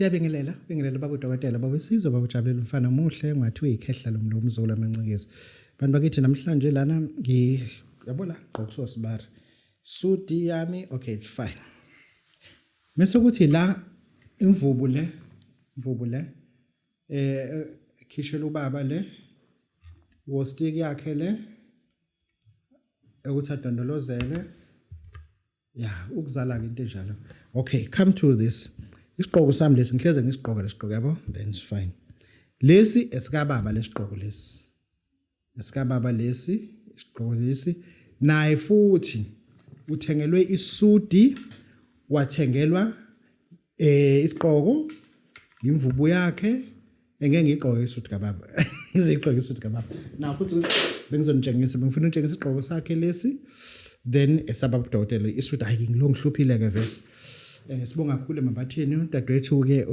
Siyabingelela, bingelela baba udokotela, baba isizwe, baba ujabulela umfana omuhle, ngathi uyikhehla lo mzukulu amancikezi. Bantu bakithi namhlanje lana ngi yabo la gqoka sosibari. Sudi yami, okay, it's fine. Mase kuthi la imvubu le, imvubu le khishela ubaba le wostik yakhe le ukuthi adondolozele. Yeah, ukuzala ke into enjalo. Okay, come to this. Isigqoko sami lesi ngihleze ngisigqoka lesigqoko yabo, then it's fine. Lesi esikababa lesigqoko lesi. Esikababa lesi, isigqoko lesi. Naye futhi uthengelwe isudi, wathengelwa isigqoko, imvubu yakhe engeke ngigqoke isuit kababa. Ngizigqoke isuit kababa. Now futhi bengizonitshengisa, bengifuna ukutshengisa isigqoko sakhe lesi, then esaba kudokotela isuit. Hayi, ngilo ngihluphile ke vese. Sibonga kakhulu emambatheni udadewethu ke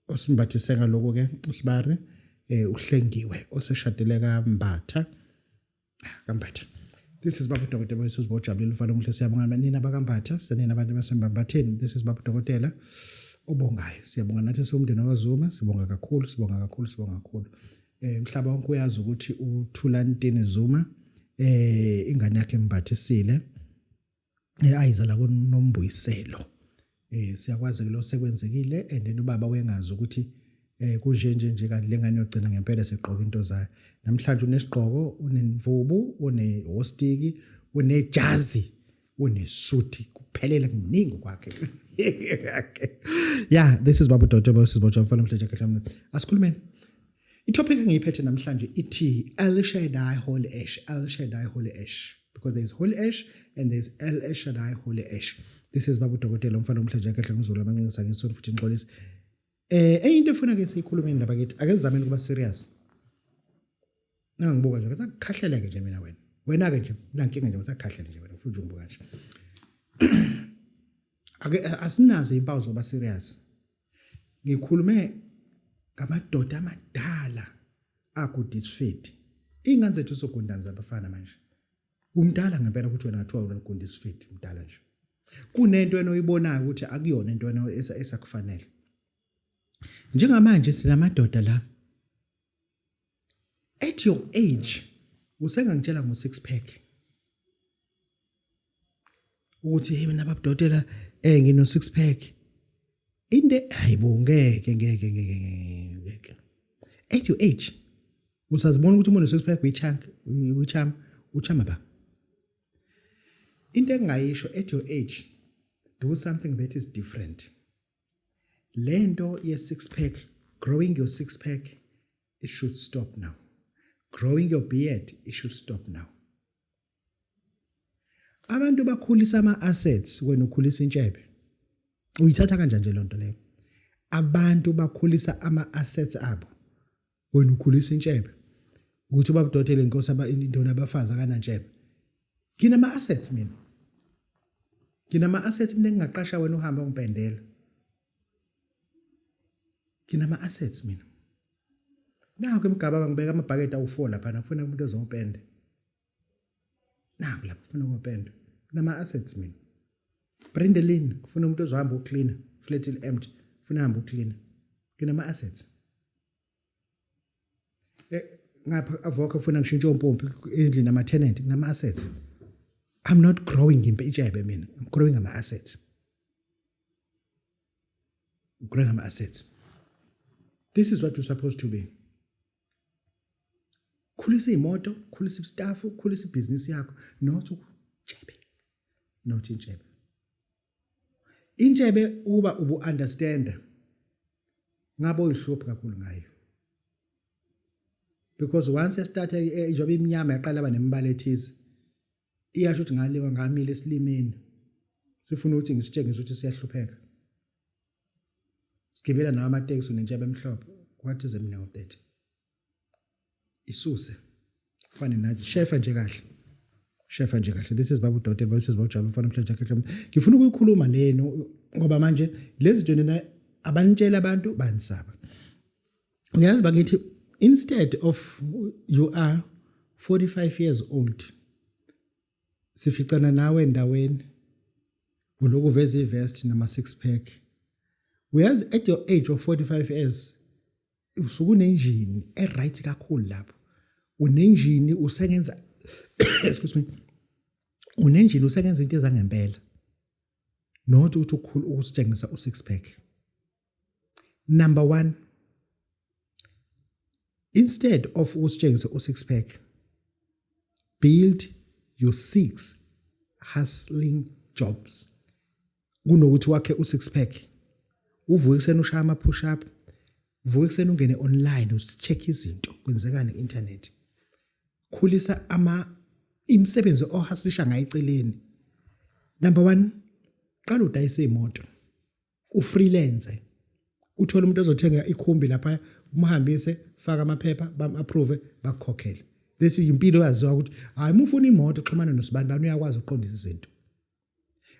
osimbathise ngaloko ke usibari uhlengiwe oseshadile kaMbatha. KaMbatha. This is Baba Dokotela Yesus bojabulile ufana omuhle, siyabonga nina bakaMbatha, senina abantu basembambatheni. This is Baba Dokotela obongayo. Siyabonga nathi siwumndeni wakwaZuma, sibonga kakhulu, sibonga kakhulu, sibonga kakhulu. Umhlaba wonke uyazi ukuthi uThulantini Zuma ingane yakhe embathisile ayizala kuNombuyiselo. Siyakwazi ke lo sekwenzekile, and then ubaba wengazi ukuthi kunje nje nje, kanti lengane yogcina ngempela segqoka into zayo. Namhlanje unesigqoko, unemvubu, unehostiki, unejazi, unesuti, kuphelele kuningi kwakhe. Yeah, this is Baba Dr. Baba Sizbotsha mfana mhleje kahle. Asikhulumeni. I-topic engiyiphethe namhlanje ithi El Shaddai Holy Ash, El Shaddai Holy Ash, because there is Holy Ash and there is El Shaddai Holy Ash. This is Baba Dokotela umfana omhle nje kahle umzulu abancisa ngisona futhi ngixolisa. Enye into efuna ke siyikhulume indaba kithi, ake sizameni kuba serious. Nangibuka nje ngathi akukhahleleke nje mina wena. Wena ke nje nankinga nje ngisakhahlele nje wena futhi ngibuka nje. Ake asinazo impawu zokuba serious. Ngikhulume ngamadoda amadala agudisifedi. Iy'ngane zethu zogundana zabafana manje. Umdala ngempela ukuthi wena ngathiwa wena ugundisifedi mdala nje. Kunento wena oyibonayo ukuthi akuyona into wena esakufanele. Njengamanje sinamadoda la. At your age usengangitshela ngo six pack. Ukuthi hey mina babudokotela ngino six pack. Into hayibo, ngeke ngeke ngeke ngeke. At your age usazibona ukuthi umuntu six pack uyi-chunk, uyi-charm, uchama ba. Into engingayisho, at your age do something that is different. Lento ye six pack, growing your six pack, it should stop now. Growing your beard, it should stop now. Abantu bakhulisa ama assets, wena ukhulisa intshebe. Uyithatha kanjani nje lonto leyo? Abantu bakhulisa ama assets abo, wena ukhulisa intshebe. Ukuthi ubaba udokotela inkosi aba indona abafazi akanantshebe. Nginama assets mina. Nginama assets mina, ngingaqasha wena uhamba ungipendela. Nginama assets mina. Nakho emgaba ngibeka amabhakede awu4 lapha, ngifuna umuntu ozopenda. Nakho lapha kufuna ukupendwa. Kunama assets mina. Brendelin kufuna umuntu ozohamba ucleaner, flat empty, kufuna hamba ucleaner. Nginama assets. Ngapha avoka kufuna ngishintshe ompompi endlini ama tenant, kunama assets. I'm not growing intshebe mina. I'm growing ama assets. I'm growing ama assets. This is what you're supposed to be. Khulisa imoto, khulisa istaff, khulisa ibhizinisi yakho, not ukutshebe. Not intshebe. Intshebe uba ubu understand ngabe uyihluphi kakhulu ngayo. Because once yastart njengoba iminyama yaqala ba nemibala ethize, iyasho ukuthi ngaliwa ngamile esilimeni. Sifuna ukuthi ngisitshengise ukuthi siyahlupheka. Sigibela nawo amateksi unentshebe emhlophe. What is the meaning of that? Isuse. Fane nathi shefa nje kahle. Shefa nje kahle. This is Babu Dokotela, this is Babu Jabu mfana mhle nje. Ngifuna ukuyikhuluma leno ngoba manje lezi zinto nina abanitshela abantu banisaba. Uyazi bakithi, instead of you are 45 years old, sificana nawe endaweni uloku uveza ivest nama six pack. Uyazi, at your age of 45 years usuke unenjini e-right kakhulu. Lapho unenjini usengenza, excuse me, unenjini usengenza into ezangempela, not ukuthi ukukhulu ukusitshengisa u-six pack. Number one, instead of ukusitshengisa u-six pack, build your six hustling jobs. Kunokuthi wakhe u-six pack, uvuke ekuseni ushaya ama-push up, uvuke ekuseni ungene online, ucheck izinto kwenzekani ku-internet, khulisa ama imisebenzi ohustlisha ngayo eceleni. Number one, qala udayise imoto, ufreelance, uthole umuntu ozothenga ikhumbi lapha, umhambise, faka amaphepha, bam-approve, bakukhokhele. This impilo yaziwa ukuthi hayi, uma ufuna imoto xhumana nosibani bani, uyakwazi ukuqondisa izinto.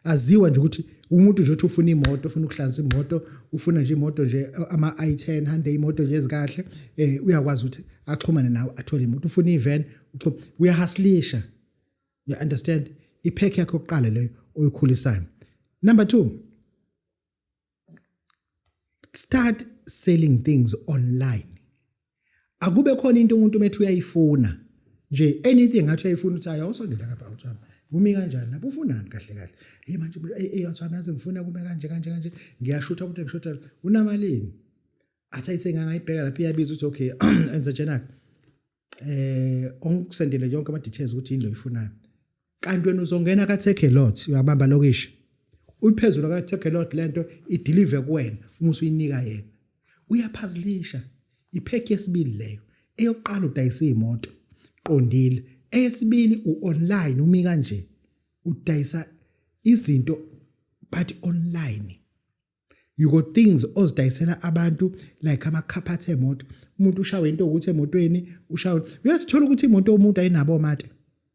Aziwa nje ukuthi umuntu nje othi ufuna imoto, ufuna ukuhlanza imoto, ufuna nje imoto nje, ama i10 Hyundai, imoto nje ezikahle, uyakwazi ukuthi axhumane nawe athole imoto. Ufuna ivan, uyahustlisha. You understand? Ipack yakho yokuqala leyo oyikhulisayo. Number 2, start selling things online. Akube khona into umuntu methu uyayifuna nje, anything ngathi uyayifuna, uthi ayi, awusondela ngapha, awuthami, kumi kanjani lapho, ufunani kahle kahle? Hey manje, hey awuthami, yazi ngifuna kume kanje kanje kanje, ngiyashutha ukuthi ngishutha unamalini? Athi ayisengangayibheka lapha, iyabiza, ukuthi okay, enze njena, ongikusendele yonke ama details ukuthi yini lo oyifunayo. Kanti wena uzongena ka Takealot, uyabamba lokishi, uyiphezulu ka Takealot, lento ideliver kuwena uma usuyinika yena. Uyaphazlisha. Ipack yesibili leyo. Eyokuqala udayisa imoto qondile, eyesibili uonline, umi kanje udayisa izinto but online. You got things ozidayisela abantu like ama-car emoto. Umuntu ushawe into ukuthi emotweni ushawe, uyasithola ukuthi imoto yomuntu ayinabo omate.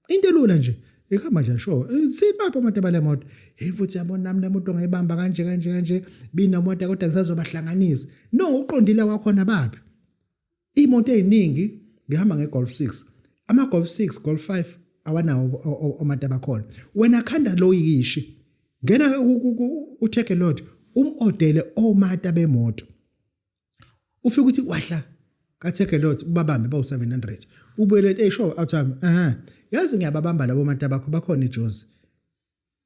Into elula nje ikhamba nje, sure, sini bapha amate bale moto. Hey futhi yabona nami le moto ngayibamba kanje kanje kanje, binomoto kodwa ngisazobahlanganisa. No, uqondile kwakhona baphi imoto eziningi? Ngihamba ngeGolf 6, ama Golf 6, Golf 5 awanawo omata bakhona. Wena khanda lo yishi, ngena uTakealot, umodele omata bemoto, ufika ukuthi wahla kaTakealot, ubabambe bawu 700, ubuyele, hey sure awuthami, aha, yazi ngiyababamba labo mata bakho, bakhona eJozi,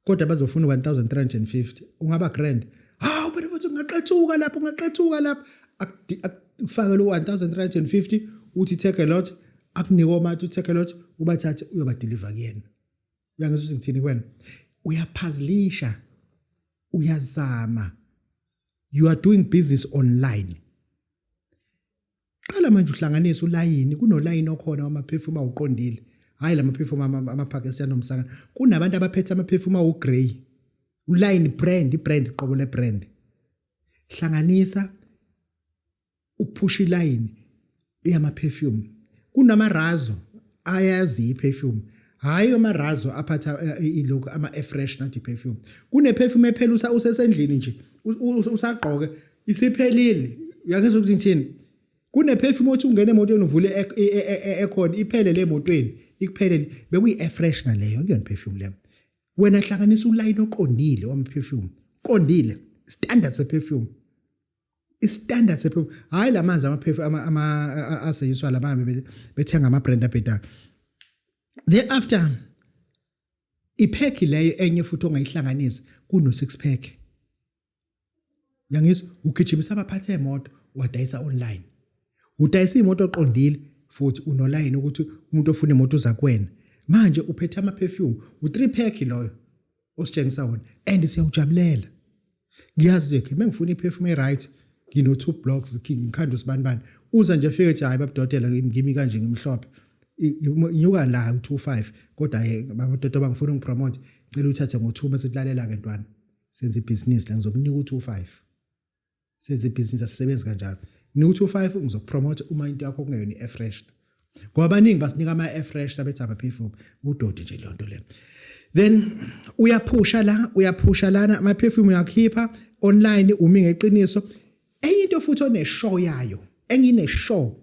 kodwa bazofuna 1350, ungaba grand. Hawu phela futhi ungaqethuka lapho, ungaqethuka lapho, akufake lo 1350, uthi Takealot akunike omata, uTakealot ubathathe uyobadeliver kuyena. Uyangizwa ukuthi ngithini kuwena? Uyaphazlisha, uyazama, you are doing business online. Qala manje uhlanganise ulayini, kunolayini okhona wamaperfume awuqondile, hayi la maperfume amaPakistan nomsakana. Kunabantu abaphethe amaperfume awu-grey, uline brand, ibrand qobo le brand. Hlanganisa, uphusha iline yama perfume. Kunamarazo ayazi iperfume, hayi amarazo aphatha ilokhu ama air fresh, not iperfume. Kune perfume ephela usesendlini nje, usagqoke, isiphelile. Uyangizwa ukuthi ngithini? Kune perfume othi ungena emotweni uvule aircon, iphele le emotweni, ikuphelele. Bekuyi air freshener leyo, akuyona perfume leyo. Wena hlanganisa uline oqondile wama perfume, qondile, standard se perfume, istandard seperfume, hayi lamanzi ama perfume ama aseyiswa labantu bethenga ama brand abhedayo. Thereafter ipack leyo enye futhi ongayihlanganisa kuno six pack, yangizwa? Ugijimisa abaphathe emoto, wadayisa online, udayisa imoto oqondile futhi unoline ukuthi umuntu ofuna imoto uza kuwena. Manje uphethe ama perfume, u3 pack loyo ositshengisa wona, and siyawujabulela. Ngiyazi nje mengifuna iperfume right, ngino two blocks, ngikhanda usibani bani, uza nje afike ethi, hayi babudokotela, ngimi kanje, ngimhlophe, inyuka la u25, kodwa ke babudokotela bangifuna ungipromote, ngicela uthathe ngo2. Bese kulalela ke ntwana, senze ibhizinisi la, ngizokunika u25, senze ibhizinisi, asisebenzi kanjalo. Nika u25, ngizokupromote uma into yakho kungeyona i-air fresh, ngoba abaningi basinika ama-air fresh labethi ama-perfume, udoti nje leyo nto leyo. Then uyaphusha la, uyaphusha lana, ama-perfume uyakhipha online, umi ngeqiniso. Enye into futhi oneshow yayo, engineshow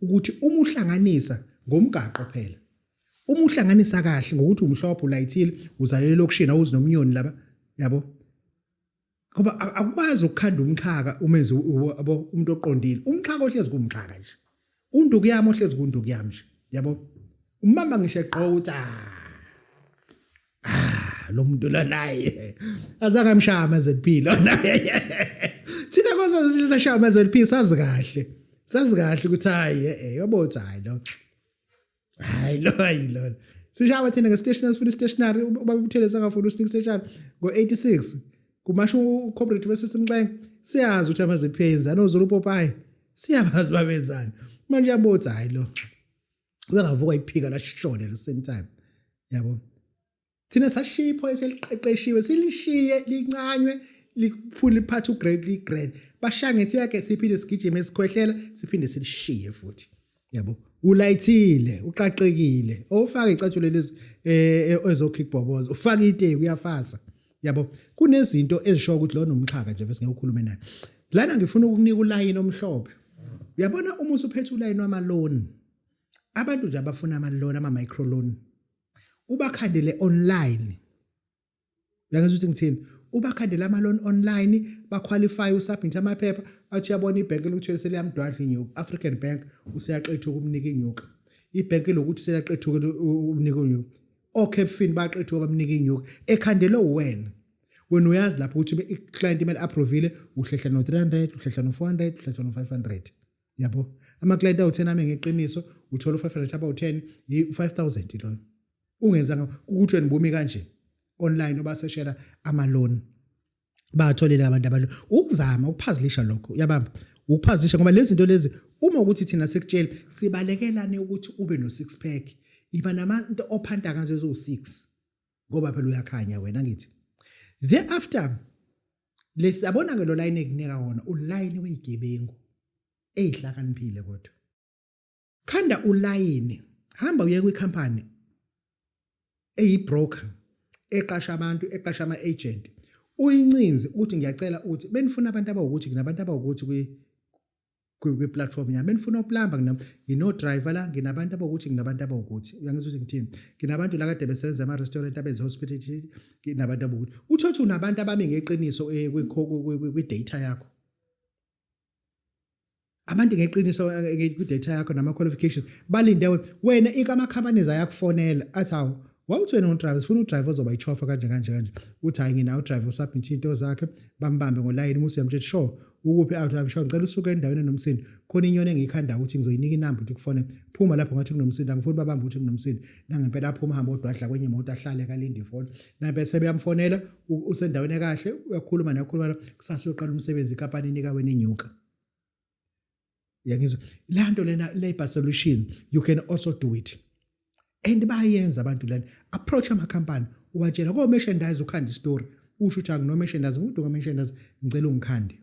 ukuthi uma uhlanganisa ngomgaqo phela, uma uhlanganisa kahle ngokuthi umhlophe, ulayithile, uzalele lokushini, awuzi nomnyoni laba, yabo. Ngoba akukwazi ukukhanda umxhaka umenze yabo umuntu oqondile. Umxhaka ohlezi kumxhaka nje. Unduku yami ohlezi kunduku yami nje. Yabo? Umama ngisho egqoka ukuthi ah ah lo muntu lo naye azange amshaya ama-ZP lona. Thina kwase sishaya ama-ZP sazi kahle. Sazi kahle ukuthi hayi eh yabo uthi hayi lo. Hayi lo hayi lo. Sishaya thina nge-stationary sifuna i-stationary ubaba uButhelezi angafuni usinika i-stationary ngo-86 kumasho ucomrade bese simxenga siyazi ukuthi ama-ZP ayenzani ozulu upopayi siyabazi babenzani manje uyabona ukuthi hayi lo ubengavuka iphika lashone the same time yabo. Thina sashiya iphoyisa eliqeqeshiwe silishiye lincanywe liphule liphathe ugrade ligrade bashaya ngethi yakhe siphinde sigijime sikhwehlela siphinde silishiye futhi yabo. Ulayithile uqaqekile ofaka icathulo lezi eh, ezokickboboza ufaka iteki uyafasa yabo. Kunezinto ezisho ukuthi lona umxhaka nje bese ngeke ukhulume naye lana. Ngifuna ukukunika ulayini omhlophe uyabona. Uma usuphethe ulayini wama-loan, abantu nje abafuna ama-loan, ama-micro loan, ubakhandele online. Uyangizwa ukuthi ngithini? Ubakhandele ama-loan online, baqualify, usubmit amaphepha, athi uyabona ibhenki lokuthi seliyamdwadla inyuka, African Bank useyaqethuka ukumnika inyuka, ibhenki lokuthi seliyaqethuka ukumnika inyuka, oCapfin baqethuka bamnika inyuka ekhandelwe uwena. Wena uyazi lapho ukuthi i-client imele approvile, uhlehla no-300, uhlehla no-400, uhlehla no-500 yabo. Ama-client awu-10 ame ngeqiniso, uthola u-500 abawu-10, yi-5000 loyo. Ungenzanga ukuthi wena bumi kanje online obaseshela ama-loan batholele abantu abantu ukuzama ukuphazilisha lokho uyabamba ukuphazilisha ngoba lezi zinto lezi uma ukuthi thina sikutshela sibalekelane ukuthi ube no six pack, iba namanto ophanta ngazo eziwu-6 ngoba phela uyakhanya wena. Ngithi thereafter lesiyabona ke lo line ekunika wona ulayini weyigebengu ezihlakaniphile, kodwa khanda ulayini, hamba uye kwikhampani eyibroker eqasha abantu, eqasha ama-agent, uyincinzi ukuthi ngiyacela ukuthi benifuna abantu abawukuthi, kunabantu abawukuthi kwi-platform yami, benifuna uplumber, ngino-driver la, nginabantu abawukuthi, nginabantu abawukuthi. Uyangizwa ukuthi ngithini? Nginabantu la kade besebenza ema-restaurant abenze hospitality, nginabantu abawukuthi. Uthole ukuthi unabantu abami ngeqiniso kwi-data yakho, abantu ngeqiniso kwi-data yakho nama-qualifications balinde wena. Wena ikama-companies ayakufonela athi, "Hawu, wawuthi wena udriver, sifuna udriver ozoba ichofa kanje kanje kanje." Uthi, "Hayi, nginawo udriver." Usubmit into zakhe, bambambe ngolayini. Uma usuyamtshela, "Sure, ukuphi?" "Out." "I'm sure, ngicela usuke endaweni enomsindo, khona inyoni engiyikhanda ukuthi ngizoyinika inamba ukuthi kufone. Phuma lapho, ngathi kunomsindo, angifuni babambe ukuthi kunomsindo." Nangempela aphuma, ahambe odwadla kwenye imoto, ahlale kalinde ifoni. Nangempela sebeyamfonela, usendaweni ekahle, uyakhuluma nayakhuluma, kusasa uyoqala umsebenzi, inkampani inika wena inyuka. Yangizwa la nto lena? Labor solution, you can also do it and bayenza abantu lana. Approach amakhampani, ubatshela ko-merchandise, ukhanda istory, usho ukuthi angino-merchandise, umuntu ka-merchandise, ngicela ungikhande,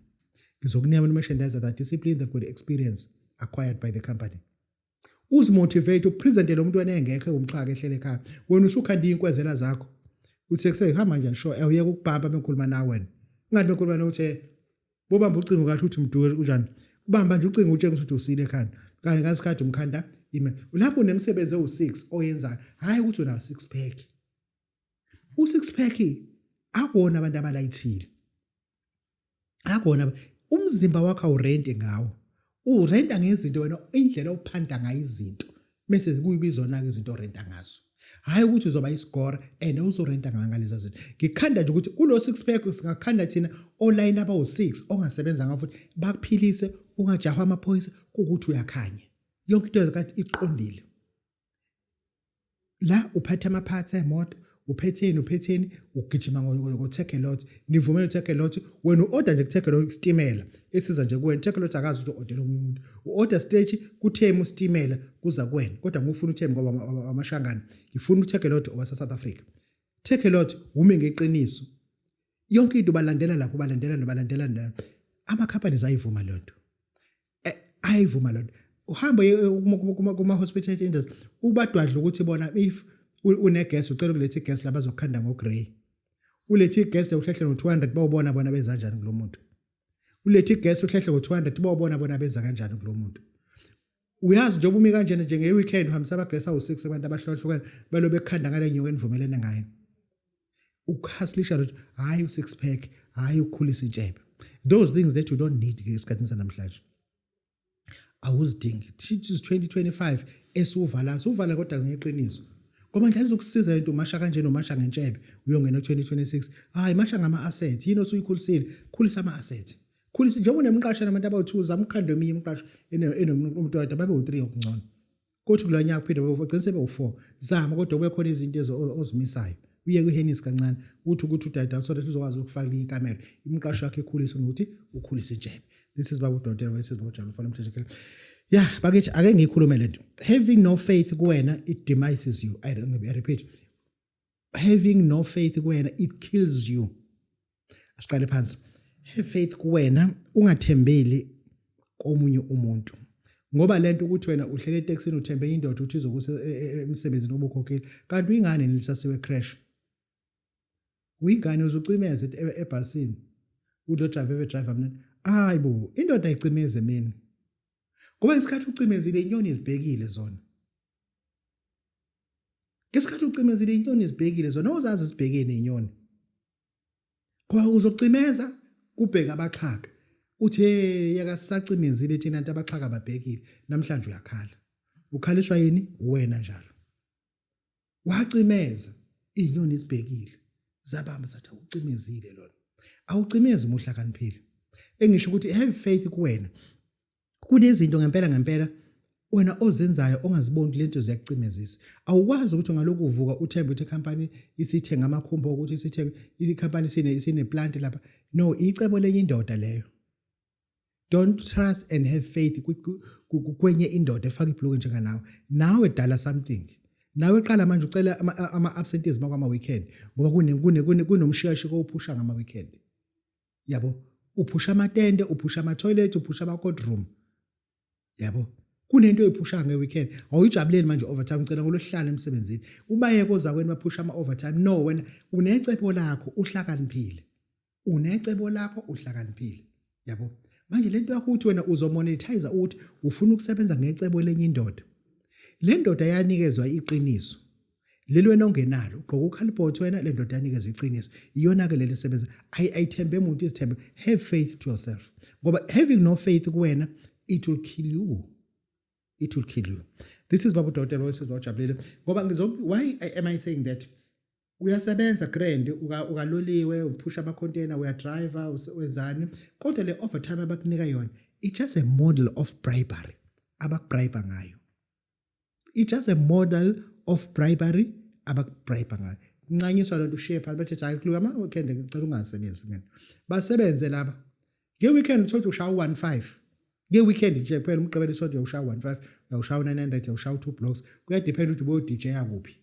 ngizokunika ama-merchandise that are disciplined, they've got experience acquired by the company. Uzimotivate, upresente lo muntu wena engekho umxhaka ehlele ekhaya, wena usukhanda iy'nkwezela zakho, uthi kusehamba njani. Sure, uyeke ukubhampa bekhuluma nawe wena, ungathi bekhuluma nawe uthi bobamba ucingo kahle, uthi mduke unjani, ubamba nje ucingo utshengisa ukuthi usile ekhanda, kanti ngasikhathi umkhanda ime lapho unemisebenzi ewu-6 oyenzayo. Hhayi ukuthi unawo six pack, u-six pack akuwona abantu abalayithile, akuwona. Umzimba wakho awurenti ngawo, urenta ngezinto wena, indlela ophanda ngayo izinto bese kuyibizona-ke izinto orenta ngazo. Hhayi ukuthi uzoba isigora and uzorenta ngalezi zinto. Ngikhanda nje ukuthi kulo six pack singakhanda thina olayini abawu-6 ongasebenza ngawo futhi bakuphilise, ungajahwa amaphoyisa kuwukuthi uyakhanya, yonke into kathi iqondile. La uphathe amaphathi emoto, uphetheni, uphetheni, ugijima ngo-Takealot, nivumele u-Takealot. Wena u-order nje ku-Takealot, isitimela esiza nje kuwena. Takealot akazi ukuthi u-ordela omunye umuntu, u-order straight kuTemu, sitimela kuza kuwena. Kodwa ngufuna uTemu ngoba amashangana, ngifuna u-Takealot owase-South Africa. Takealot ume ngeqiniso, yonke into balandela lapho, balandela, balandela la. Ama-companies ayivuma leyo nto, ayivuma loo nto. Uhamba kuma-hospitality industry, ubadwadla ukuthi bona if une-guest, ucela ukuletha i-guest la, bazokukhanda ngo-grey. Ulethe i-guest, uhlehle ngo-200, bawubona bona benza kanjani kulo muntu. Ulethe i-guest, uhlehle ngo-200, bawubona bona benza kanjani kulo muntu. Uyazi njengoba umi kanjena nje, nge-weekend uhambisa ama-guest awu-6, abantu abahlukahlukene, balo bekukhanda ngale nyuku enivumelene ngayo. Ukuhustlisha lutho, hayi u-six pack, hayi ukukhulisa intshebe, those things that you don't need esikhathini sanamhlanje, awuzidingi. This is 2025 esiwuvala, siwuvala kodwa ngeqiniso, ngoba nje ayizokusiza lento umasha kanje nomasha ngentshebe uyongena ku-2026. Hayi, masha ngama-assets. Yini osuyikhulisile? Khulisa ama-assets, khulisa. Njengoba unemqasho nabantu abawu-2, zama ukukhanda eminye imiqasho enomuntu oyedwa, babe u-3 okungcono. Kuthi kulo nyaka kuphinde bagcine sebe u-4. Zama kodwa kube khona izinto ozimisayo, uye kwi-Hennes kancane, uthi ukuthi udayida so that uzokwazi ukufaka ikamera, imiqasho yakho ikhulise nokuthi ukhulise intshebe. This is Baba uDokotela wesizwe ojabula ufana umthetho. Ya bakithi, ake ngiyikhulume lento. Having no faith kuwena, it demises you. I repeat, having no faith kuwena, it kills you. Asiqale phansi. Have faith kuwena, ungathembeli komunye umuntu, ngoba lento ukuthi wena uhlele etekisini uthembe indoda ukuthi izokusa emsebenzini obukhokhile, kanti uyingane nelisasiwe creche, uyingane, uzucimeze ebhasini, ulo driver, driver mina. Hayi bo, indoda ayicimeze emini, ngoba isikhathi ucimezile inyoni zibhekile zona. Ngesikhathi ucimezile inyoni zibhekile zona, uzazi zibhekene inyoni, ngoba uzocimeza kubheka abaxhaka, uthi hey, yakasacimezile thina nto, abaxhaka babhekile. Namhlanje uyakhala, ukhaliswa yini wena? Njalo wacimeza inyoni zibhekile, zabamba zathi awucimezile lona. Awucimezi uma uhlakaniphile. Engisho ukuthi have faith kuwena. Kunezinto ngempela ngempela wena ozenzayo ongaziboni, lento ziyakucimezisa. Awukwazi ukuthi ungalokhu uvuka uthembe ukuthi ikhampani isithenga amakhumbi, ukuthi isithenga ikhampani isine plant lapha. No, icebo lenye indoda leyo. Don't trust and have faith kwenye indoda efaka ibhuluke njenganawe. Nawe dala something. Nawe qala manje ucela ama-absentees makwama-weekend, ngoba kunomshikashika owuphusha ngama-weekend, yabo. Uphusha amatende, uphusha ama-toilet, uphusha ama-court room, yabo. Kunento oyiphusha nge-weekend, awuyijabuleli manje overtime. Ucela ngolwesihlanu emsebenzini, ubayeke ozakwenu baphusha ama-overtime. No, wena unecebo lakho, uhlakaniphile, unecebo lakho, uhlakaniphile, yabo. Manje lento yakho ukuthi wena uzomonetize, ukuthi ufuna ukusebenza ngecebo lenye indoda, le ndoda yanikezwa iqiniso leli wena ongenalo. Ugqoka ukhalibhothi wena, le ndoda yanikezwa iqiniso, iyona-ke leli sebenza. Ayithembe muntu, izithembe. Have faith to yourself, ngoba having no faith kuwena, it will kill you, it will kill you. This is Baba Udokotela wesizwe ojabulile, ngoba ngizo why am I saying that? Uyasebenza grand, ukaloliwe, uphusha ama-container, uyadriver, wenzani, kodwa le overtime abakunika yona, it's just a model of bribery abakubribe ngayo. It's just a model of bribery abakubribe ngayo. Ncanyiswa lento, ushiye phansi, bathi hayi, kulo ama-weekend ngicela ungasebenzi mina. Basebenze laba nge-weekend, uthole ushaya u-15 nge-weekend nje kuphela, umgqibelo, isonto, uyawushaya u-15, uyawushaya u-900, uyawushaya u-2 blocks. Kuyadependa ukuthi uboyo-DJ kuphi.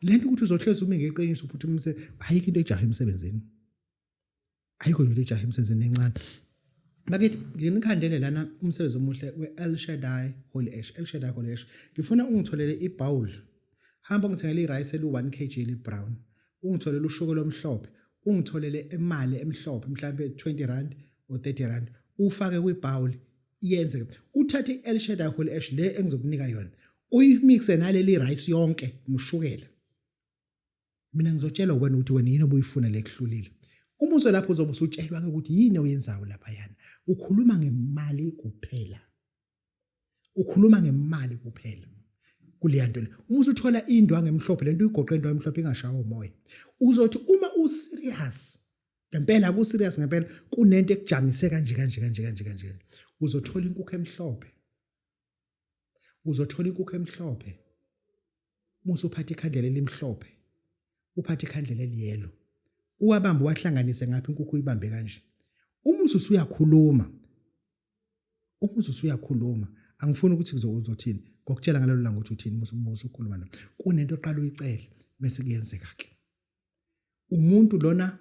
Lento ukuthi uzohlezi ume ngeqiniso, uphuthumise, ayikho into ejaha emsebenzini, ayikho into ejaha emsebenzini encane. Bakithi, nginikhandele lana umsebenzi omuhle we-El Shaddai Holy Ash. El Shaddai Holy Ash, ngifuna ungitholele ibowl. Hamba ungithengele i-rice elu-1 kg eli-brown, ungitholele ushukela omhlophe, ungitholele imali emhlophe, mhlawumbe 20 rand or 30 rand, ufake kwibowl. Yenze uthathe i-El Shaddai Holy Ash le engizokunika yona, uyimixe naleli rice yonke noshukela. Mina ngizotshela wena ukuthi wena yini obuyifuna lekuhlulile. Uma uselapho uzobe usutshelwa-ke ukuthi yini oyenzayo laphayana. Ukhuluma ngemali kuphela, ukhuluma ngemali kuphela kuleya nto le. Uma usuthola indwangu emhlophe, lento uyigoqe indwangu emhlophe, ingashawa umoya. Uzothi uma userious ngempela, ku-serious ngempela, kunento ekujamise kanje kanje kanje kanje kanje, uzothola inkukhu emhlophe, uzothola inkukhu emhlophe. Musa uphathe ikhandlela elimhlophe, uphathe ikhandlela eliyelo, uwabambe, uwahlanganise ngapha, inkukhu uyibambe kanje. Uma usuyakhuluma, uma usuyakhuluma, angifuni ukuthi uzothini, ngokutshela ngalelo langa ukuthi uthini. Musa ukhuluma nami, kunento oqala uyicele, bese kuyenzeka ke. Umuntu lona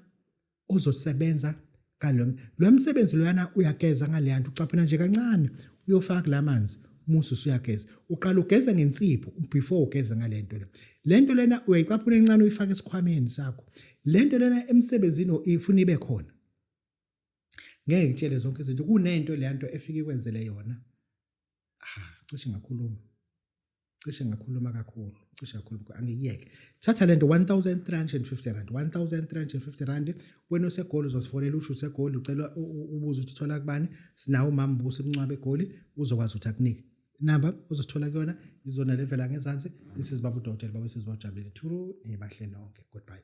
ozosebenza ngalo lo msebenzi loyana, uyageza ngaleya nto, ucaphuna nje kancane, uyofaka kula manzi. Musa usuyageza, uqala ugeze ngensipho before ugeze ngale nto le. Le nto lena uyayicaphuna encane, uyifake esikhwameni sakho. Le nto lena emsebenzini ifuna ibe khona. Ngeke ngitshele zonke izinto. Kunento leya nto efike ikwenzele yona. Ah, cishe ngakhuluma. Cishe ngakhuluma kakhulu, cishe ngakhuluma, angiyeke. Thatha lento, 1350 rand, 1350 rand. Wena useGoli uzosifonela, usho useGoli, ucela ubuze ukuthi uthola kubani. Sinawo umama Mbusi Mncwabe eGoli, uzokwazi ukuthi akunike namba uzosithola kuyona, izona levela ngezansi. This is Baba uDokotela, Baba Sizibawujabulile. Thuru, nibahle nonke. Goodbye.